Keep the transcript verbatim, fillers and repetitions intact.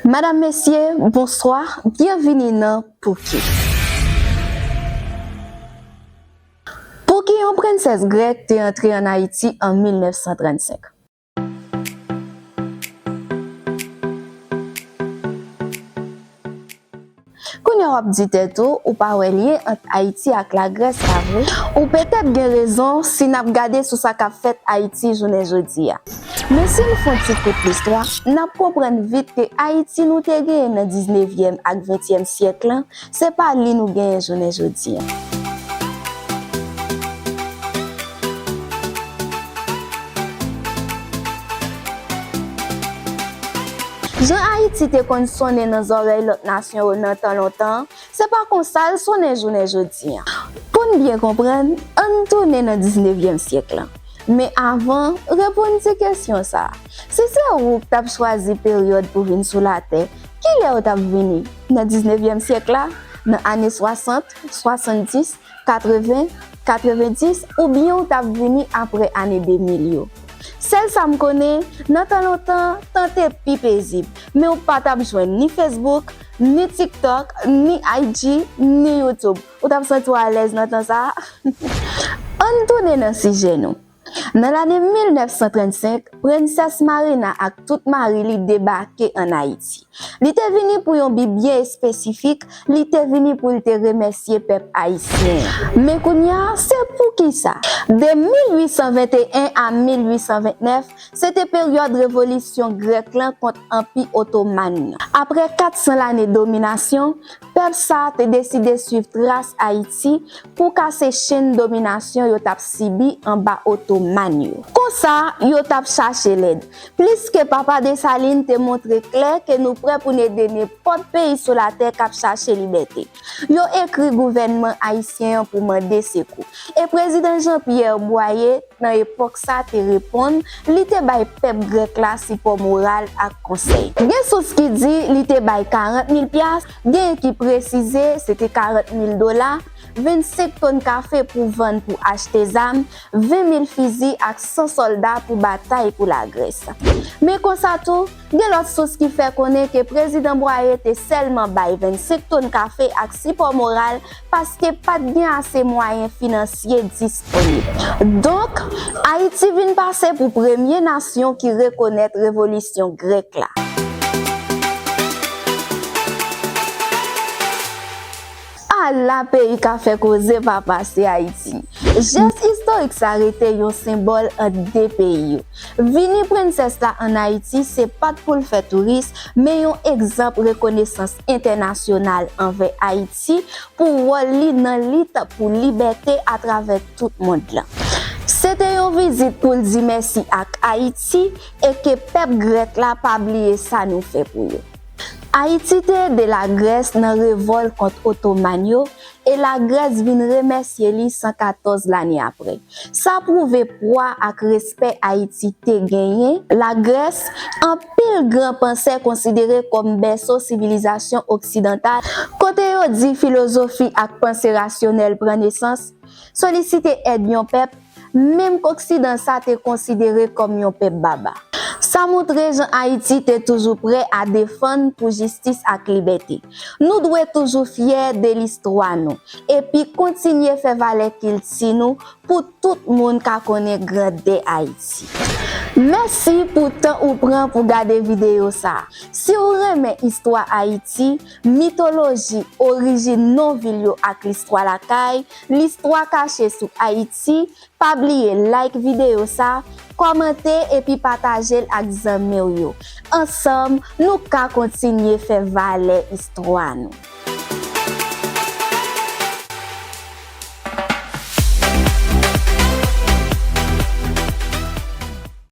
Madam, mesye, bonswa, byenvini nan Pouki. Pouki yon prensès grèk te antre ann Ayiti an mil nèf san trannsenk? Kounye a w ap di tèt ou, ou pa wè lyen ant Ayiti ak Lagrès, pa vre? Ou petèt gen rezon si n ap gade sou sa k ap fèt Ayiti jounen jodi a. Men si n fè yon ti kout listwa, n ap konprann vit ke Ayiti nou te genyen nan diznevyèm ak ventyèm syèk lan, se pa li nou genyen jounen jodi a. Jan Ayiti te konn sonnen nan zòrèy lòt nasyon yo nan tan lontan an, se pa konsa l sonnen jounen jodi a. Pou n byen konprann, ann tounen nan diznevyèm syèk lan. Men avan, reponn ti kesyon sa a. Si se ou k t ap chwazi peryòd pou vin sou latè, kilè w t ap vini? Nan diznevyèm syèk la? Nan ane swasant, swasanndis, katreven, katrevendis, oubyen w t ap vini apre ane de mil yo? Sèl sa m konnen, nan tan lontan, tan te pi pezib, men w pa t ap jwenn ni Facebook, ni TikTok, ni I G, ni YouTube. Ou t ap santi w alèz nan tan sa a? Ann tounen nan sijè nou. Nan lane mil nèf san trannsenk, Prensès Marina ak tout mari li debake ann Ayiti. Li te vini pou yon bi byen espesifik, li te vini pou l te remèsye pèp ayisyen an. Men kounye a, se poukisa? De mil uit san venteyen a mil uit san ventnèf, se te peryòd revolisyon grèk lan kont Anpi Otoman nan. Apre kat san lane dominasyon, pèp sa a te deside swiv tras Ayiti pou kase chenn dominasyon yo t ap sibi anba Otoman yo. Konsa, yo t ap chache lèd. Pliske Papa Desalin te montre klè ke nou prè pou n ede nenpòt peyi sou latè k ap chache libète. Yo ekri gouvènman ayisyen an pou mande sekou. E Prezidan Jean Pierre Boyer, nan epòk sa, te reponn, li te bay pèp grèk la sipò moral ak konsèy. Gen sous ki di li te bay karant mil pyas, gen ki presize se te karant mil dola, vennsenk tòn kafe pou vann pou achte zam, ven mil fizi ak san sòlda pou batay pou Lagrès. Men konsa tou, gen lòt sous ki fè konnen ke Prezidan Boyer te sèlman bay vennsenk tòn kafe ak sipò moral paske pa t gen ase mwayen finansye disponib. Donk, Ayiti vin pase pou premye nasyon ki rekonèt revolisyon grèk la. Ala peyi ka fè koze, papa, se Ayiti. Jès istorik sa rete yon senbòl ant de peyi yo. Vini prensès la ann Ayiti se pa t pou l fè touris, men yon egzanp rekonesans entènasyonal anvè Ayiti pou wòl li nan lit pou libète atravè tout mond lan. Se te yon vizit pou l di mèsi ak Ayiti e ke pèp grèk la pa bliye sa nou fè pou yo. Ayiti te ede Lagrès nan revòl kont Otoman yo, e Lagrès vin remèsye li san katòz lane apre. Sa pwouve pwa ak respè Ayiti te genyen. Lagrès, anpil gran pansè konsidere kòm bèso sivilizasyon oksidantal, kote yo di filozofi ak panse rasyonèl pran nesans, solisite èd yon pèp, menm k Oksidan sa te konsidere kòm yon pèp baba. Sa montre jan Ayiti te toujou prè a defann pou jistis ak libète. Nou dwe toujou fyè de listwa nou, epi kontinye fè valè kilti nou pou tout moun ka konnen grandè Ayiti. Mèsi pou tan ou pran pou gade videyo sa a. Si w renmen istwa Ayiti, mitoloji, orijin non vil yo ak listwa lakay, listwa kache sou Ayiti, pa bliye like videyo sa, kòmante epi pataje l ak zanmi w yo. Ansanm, nou ka kontinye fè valè istwa nou.